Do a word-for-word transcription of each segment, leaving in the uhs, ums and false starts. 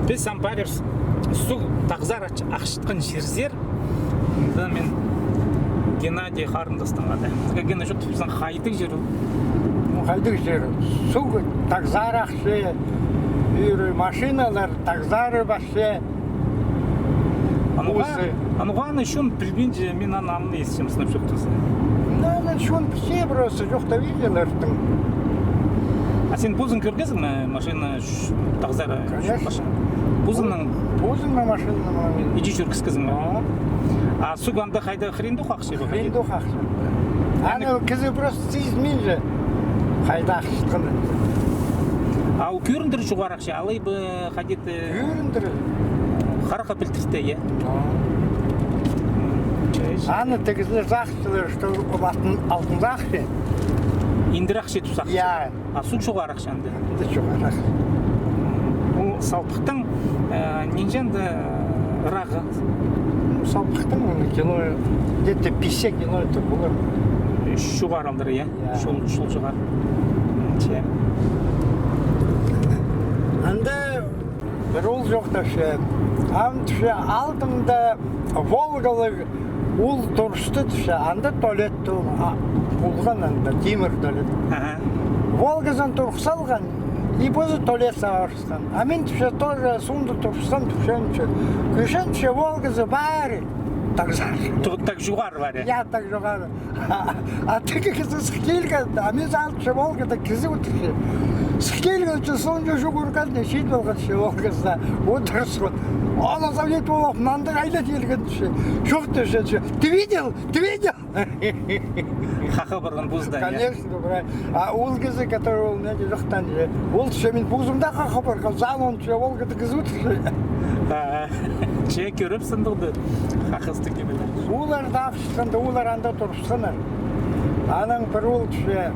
Піс ам парирбыс суғ тағзар ахчатхан чирзер. Мында мин Геннадий харындастаң хада. Гена, чоохтап пирзең, хайдағ чир ол? Ну, хайдағ чир? Суғ тағзар ахча, ӱр машиналар тағзар парча. Анаң, анаң чон пілбинче, мин аны ам на исчем, сынап чоохтаза. Ну, аны чон пілче, просто чоохтап пиргеннер тың. А син позың кӧргезің ме машина ш-, тағзар? Конечно. Позыңның? Позыңның машинаң. Иди чӧргізгезің ме? А. А суғ анда хайдағ, хыринда ох ахча ба? Хыринда ох ахча. Аны кізі просто сизінминче, хайдағ ахчатханын. А ол кӧріндіре чоғар ахча, алай ба хайди? Кӧріндіре. Харахха пілдірте, я? А. Аны тігізі сағынчалар, что ол алтын, алтын ахча. Индіре ахча тіп сағынча. Я. А суғ чоғар ахча анда? Анда чоғар ахча. Ол Салпахтаң, э, нинҷе анда ырағы? Ну, Салпахтаң, ну, кило, где-то пятьдесят километр полар. Чоғар алдыра, я? Я. Чол, чол чоғар. Че. Анда пір оол чоохтапча. Ам, тіпче, алдында Волгалығ оол турысты, тіпче, анда туалет ту-, а, полған анда, тимір туалет. Аха. Волгазын турғыс салған, и позы туалет сағар. А мин, тіпче, тоже суғда турғысхам, тіпче, кӧрчем, тіпче, Волгазы пар, тағзар. Ту-, тағ чоғар пар, я? Я, тағ чоғар. А, а тігі кізі сых килген, а мин сағынчам, Волгада кізі одырча. Сых килген, тіпче, суғ чӱгӱргенде, чит полған, тіпче, Волгазы одырысхан. Аны сағынып, ол мынандағ айлан килген, тіпче. Чох, тіпче, тіпче. Ты видел? Ты видел? Хахап парған позында, я? Конечно, брат. А ол кізі, который ол мына чоохтаан, ол тіпче, мин позым даа хахап парғам, зал он тіпче, ол кізі кізі. А, че кӧріп сындырды. Хахастығ кибелер. Олар даа ахчатханда, олар анда турысханнар. Анаң пір оол тіпче,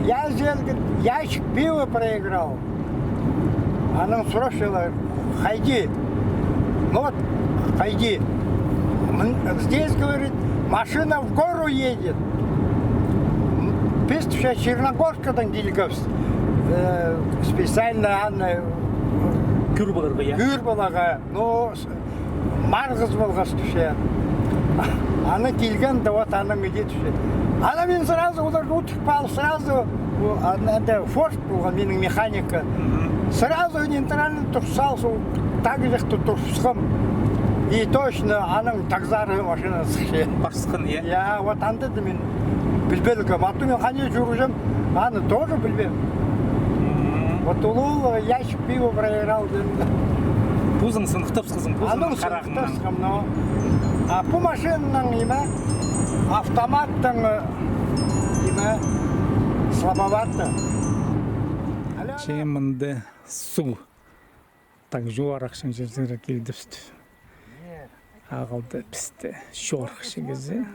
я, зелгіт, ящик пива проиграл. Анаң сурапчалар, хайди? Ну вот, хайди? М, здесь, говорит, машина в гору едет. М, піс, тіпче, Черногорскадаң килгебіс. Э, специально аны кӧр поларға, я? Кӧр поларға. Ну, с-, марығыс полғас, тіпче. Аны килген, да вот анаң иди, тіпче. Аны мин сразу оларды удып алып, сразу, о, ан-, анда Форд полған, минің механика. Мгм. Сразу нейтральный турғыс салып, тағ чахта турғысхам. И точно анаң тағзар машина сыхча. Парысхан, я? Я, вот анда даа мин пілбенгем. А то мин хайди чӧрҷем, аны тоже пілбеем. Мгм. Вот ол, ол ящик пива проиграл, дидім. Позың сыныхтапсхазың, позыңның харағыңнаң. Сыныхтапсхам, но. А пу машинанаң, ниме, автоматтаң, э, ниме, слабовато. Че мында суғ тағ чоғар ахчатхан чирзер килдібіс. Ағылды пісті чоғар ахча кізі.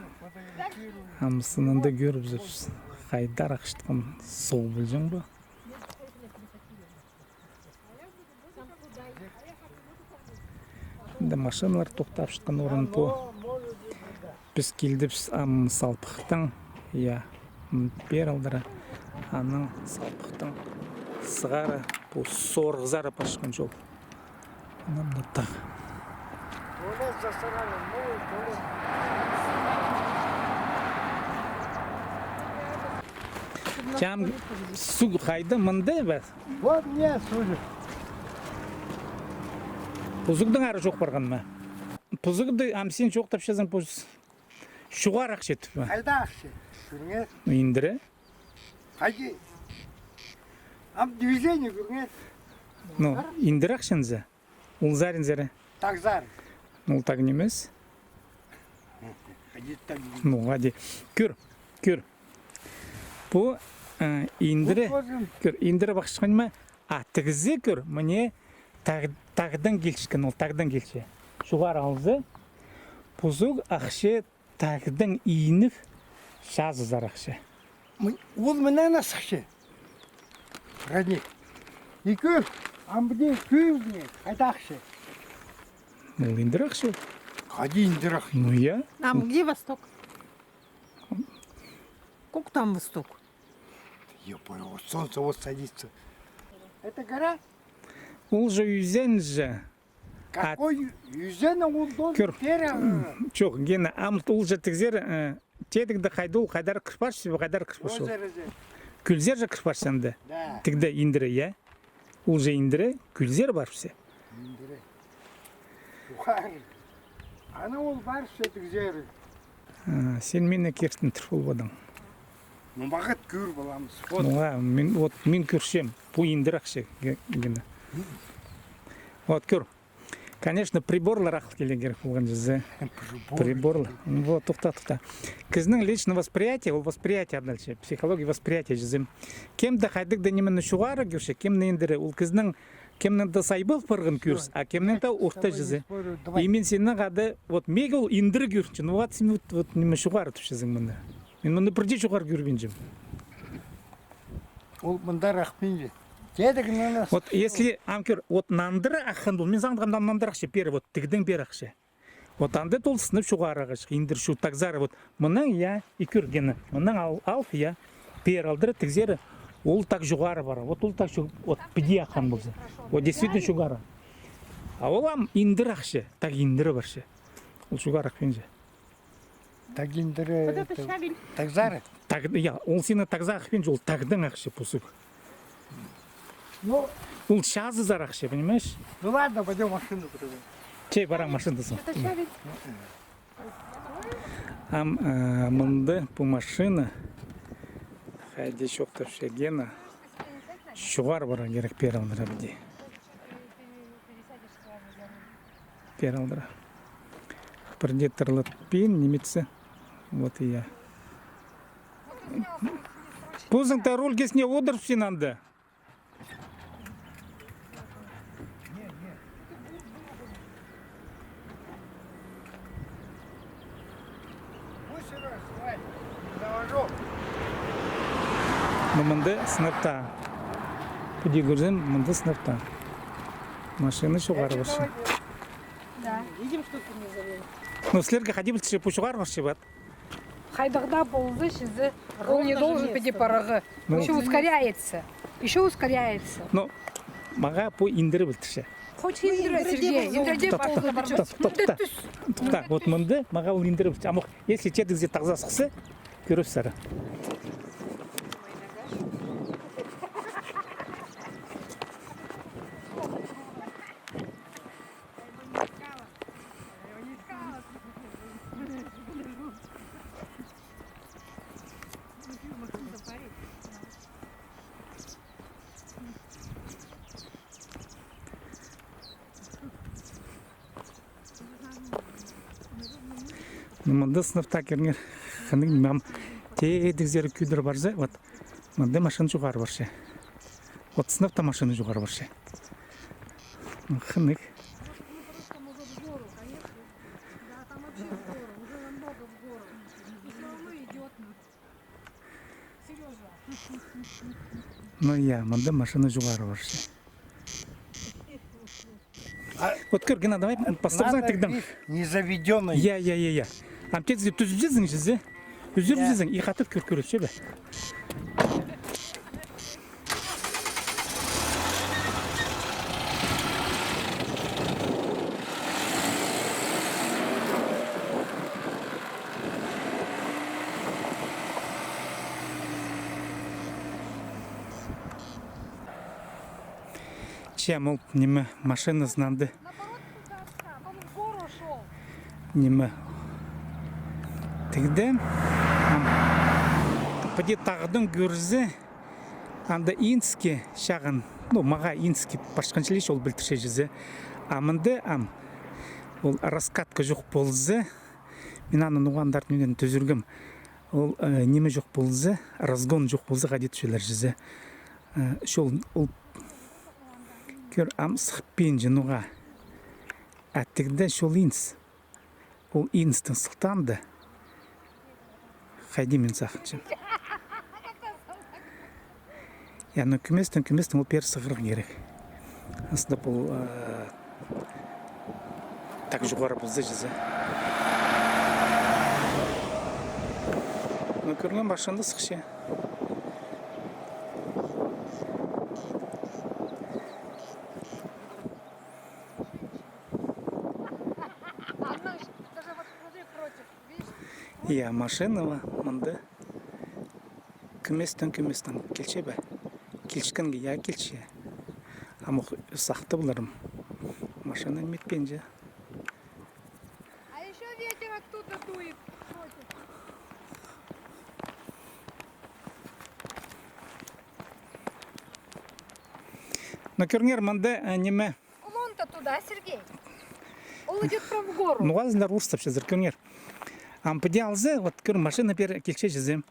Ам сынында кӧрібізербіс. Хайдар ахчатхан суғ полҷаң ба? Анда машиналар тохтапчатхан орын пу. Піс килдібіс ам Салпахтаң, я, м, пеер алдыра, анаң Салпахтаң сығара, пу сорығзар парчатхан чол. Ана мында тағ. Че ам суғ хайда, мында ба? Вот, мына суғ. Пу суғдаң ары чох парған ма? Пу суғда ам син чоохтапчазың, пу с-, чоғар ахча тіп пе? Хайда ахча? Кӧріңер. Ну, индіре. Хайди? Ам движение кӧріңер. Ну, индіре ахчанза. Ол саринзар. Тағзар. Ну, ол тағ нимес. Хайди тағ нимес. Ну, хайди. Кӧр, кӧр. Пу, э, индіре, кӧр, индіре пасхан ма? А тігізі кӧр, мына тағ-, тағдаң килчеткен, ол тағдаң килче. Чоғар алза, пу суғ ахча тағдаң иніг чазызар ахча. М-, ол мына на сыхча. Родник. И кӧр, ам піди кӧр, хайда ахча. Ол индіре ахча. Хайди индіре ахча? Ну я. Ам где восток? Как там восток? Ё-моё, вот солнце вот садится. Это гора? Ол же ӱзен же. Какой ӱзен ол должен кӧр. Чох, Гена, ам ол же тігзер, э, тедігде хайда ол, хайдар кір парча, хайдар кір парча ол. Кӧзер же кір парча анда. Да. Тігде индіре, я? Ол же индіре, кӧзер парча. Индіре. Ухар. Ана ол парча тігзер. А, син мині киртін тур полбадың. Ну, мағат кӧр боламыз. Вот. Ну, а, мин, вот, мин кӧрчем, пу индіре ахча, Ге-, Гена. Вот, кӧр. Конечно, приборлар ахыл киле кирек полған чізе. Приборлар. Ну, вот, тохта, тохта. Кізінің личный восприятие, ол восприятие адалча, психология восприятия чізе. Кем дее хайдағ даа нимені чоғары кӧрче, кем дее индіре, ол кізінің кемнең дее сайбал парған кӧріс, а кемнең дее орта чізе. И мин синнең хада, вот, меге ол индіре кӧрінче, ну, вот, син вот, вот, ниме чоғары тіпчезің мында. Мин мында пірдее чоғары кӧрбинчем. Ол мындар ахпинче. Тедік, ну, вот, если, ам кӧр, вот, нандыра аххан бол, мин сағынғам, нандыра ахча, пеер, вот, тігдең пеер ахча. Вот анда ол сынап чоғары ағаш, индір чу тағзары, вот, мынаң, я, и кӧр, Гена, мынаң ал, ал, я, пеер алдыра, тігзері, ол тағ чоғары пара, вот, ол тағ чо-, вот, піди аххан полза. Вот, действительно чоғары. А ол ам индір ахча, тағ индіре парча. Ол чоғары ахпинче. Тағ индіре, вот это тағ-, щавель. Тағзары. Тағ, я, ол синнең тағза ахпинче, ол тағдаң ахча пу суғ. Ну. Ол чазызар ахча, понимаешь? Ну ладно, пойдём машину подождем. Че, парам машиназын. Это щавель. Ам, э, мында пу машина. Хайди чоохтапча Гена. Чоғары парарға кирек пеер алдыра піди. Пеер алдыра. Пірдее тырлатпин, ниме итсе. Вот и я. Позың даа руль кистіне одырып син анда. Ну, мында сынап таа. Піди кӧрзем, мында сынап таа. Машина чоғары парча. Да. Видим, что ты не забыл. Ну, сірерге хайди пілдірче, пу чоғары парча ба? Хайдағ даа полза, чізе, ол не должен піди парарға. Ну. Ещё ускоряется. Ещё ускоряется. Ну, мағаа пу индіре пілдірче. Хоть индіре, Сергей, индіре. Тохта, тохта, тохта. Тохта, вот мында мағаа ол индіре пілдірче. Ам ох, если тедігзе тағза сыхса, кӧрерзер. Ну, мында сынап таа кӧріңер, хынығ, мам, тедігзер кӧдір парза, вот, мында машина чоғары парча. Вот сынап таа машина чоғары парча. Хынығ. Ну я, мында машина чоғары парча. Вот кӧр, Гена, давай, пастап саң тігдім. Незаведённый. Я, я, я, я. Ам тезге тӱзіп чазың, чізе. Ӱзіп чазың, и хатап кӧр, кӧр, че бе. Че ам ол ниме машиназын анда. Ниме. Тігде, ам, піди тағдаң кӧрзе, анда Инский чағын, ну, мағаа Инский пасхан чіли, ол пілдірче чізе. А мында, ам, ол раскатка чох полза, мин аны ноға андартын ӧнін тӱзіргем. Ол, э, ниме чох полза, разгон чох полза, хайди тіпчелер чізе. Э, чол, ол, кӧр, ам сыхпинча ноға. А тігде чол инс. Ол инстің сылтаанда. Хайди мин сағынчам. Я, ну, кӧместең, кӧместең ол пеер сығырға кирек. Аслында пу, э, тағ чоғары полза чізе. Ну, кӧргем, машина сыхча. Я, машина ма мында. Кӧместең, кӧместең килче бе? Килчеткенге я килче. Амох сахтаптырым. Машина ниме итпинче. А ещё ветер оттуда дует против. Ну, кӧріңер, мында, э, ниме? Склон-то туда, Сергей. Ол идёт прям в гору. Ну, азындар орыстапчазар, кӧріңер. Ам піди алза, вот, кӧр, машина пеер килче чізе.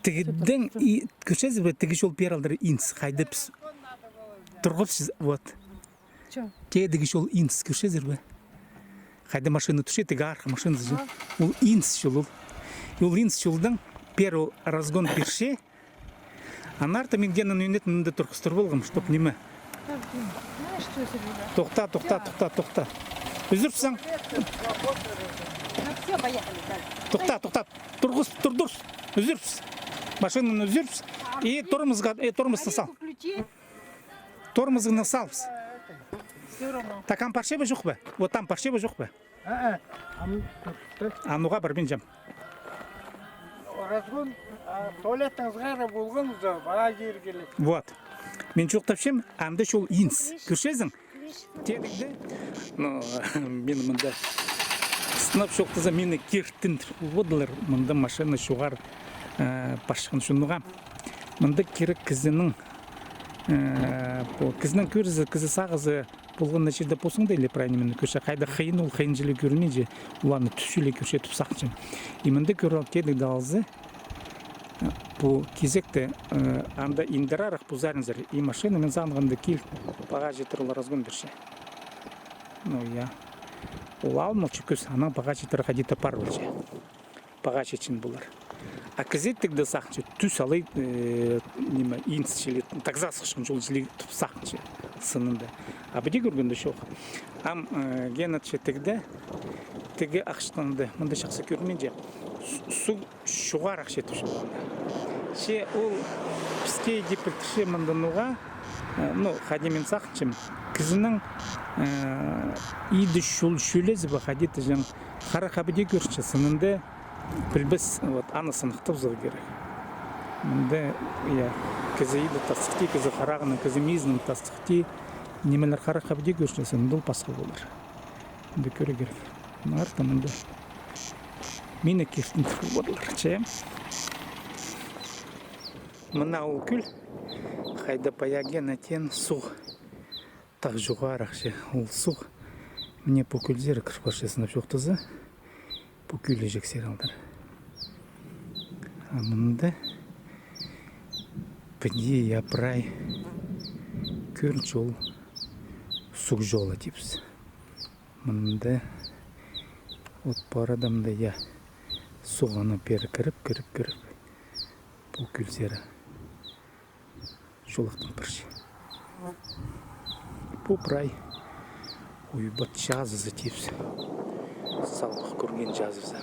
Тігдең и кӧрчезер бе, тігі чол пеер алдыра иңіс, хайда піс турғыпчазар, вот. Че? Тігі чол иңіс, кӧрчезер бе? Хайда машина тӱсче, тігі арха машина тӱсче. А. Ол иңіс чол ол. И ол иңіс чолдаң пеер ол разгон пирче. Аннаңар та мин Генаны ӱнетін мында турғыстыр полғам, чтоб ниме. Знаешь что, Серёжа? Тохта, тохта, тохта, тохта. Ӱзӱріпсің. Ну всё, поехали дальше. Тохта, тохта. Турғыс, тур, тур. Ӱзӱріпс. Машинаны ӱзӱріпс. И тормозға, и тормозны сал. Тормозны салыбыс. Всё равно. Так, ам парча ба, чох па? Вот там парча ба, чох па? А, а, ам туртты. А, ноға парбинчам. Разгон, а, туалеттең сығара полған за, ваа киргелек. Вот. Мин чоохтапчам, анда чол иңіс. Кӧрчезің? Тегінде. Ну, мин мында сынап чоохтазам, мині киртіндір. Водылар, мында машина чоғар, э, парчатхан чонға. Мында кирек кізінің, э, пу, кізінің кӧрізі, кізі сағызы, полған на чирде ползаң даа, или правильно мин кӧрче, хайда хыйын, ол хыйын чіли кӧрінминче, ол аны тӱс чіли кӧрче тіп сағынчам. И мында кӧр ал, тидіг даа алза, пу кизекте, э, анда индіререк пу саринзар. И машина, мин сағынғанда, кил, паға читіре ол разгон пирче. Ну, я. Ол алнынча кӧс, анаң паға читіре хайди-да пар полча. Паға читчең полар. А кізі тігде сағынча, тӱс алай, э, ниме, иңіс чіли, тағза сыхчаң чол чіли тіп сағынча сынында. А піди кӧргенде чох. Ам, э, Гена че тігде, тігі ахчатханда, мында чахсы кӧрінминче. С-, суғ чоғарах читіп чоғанда. Че ол піске иди пілдірче мында ноға, э, ну, хайди мин сағынчам, кізінің, э, иді чол чӧлезі ба, хайди тіҷең, харах абыди кӧрче сынында. Пілбес, вот, аны сыныхтабызарға кирек. Мында, я, кізі иді тастыхти, кізі харағынаң, кізі мизінең тастыхти, нимелер харах абыди кӧрче сынында ол пасха полар. Мында кӧрер кирек. Мына арта мында. Мині киртін турғыдылар, че. Мына ол кӱл, хайда пая Гена теен суғ. Тағ чоғарах че ол суғ. Мына пу кӱлзер кір парча сынап чоохтаза. Пу кӱлі чексер алдар. А мында піди я прай кӧр чол, суғ чолы тіпчебіс. Мында от парадамда я суғ аны пеер кіріп, кіріп, кіріп. Пу кӱлзер. Чолахтың пірсі. Пу прай уйбат чазызы тіпчебіс. Салбах кӧрген чазызы.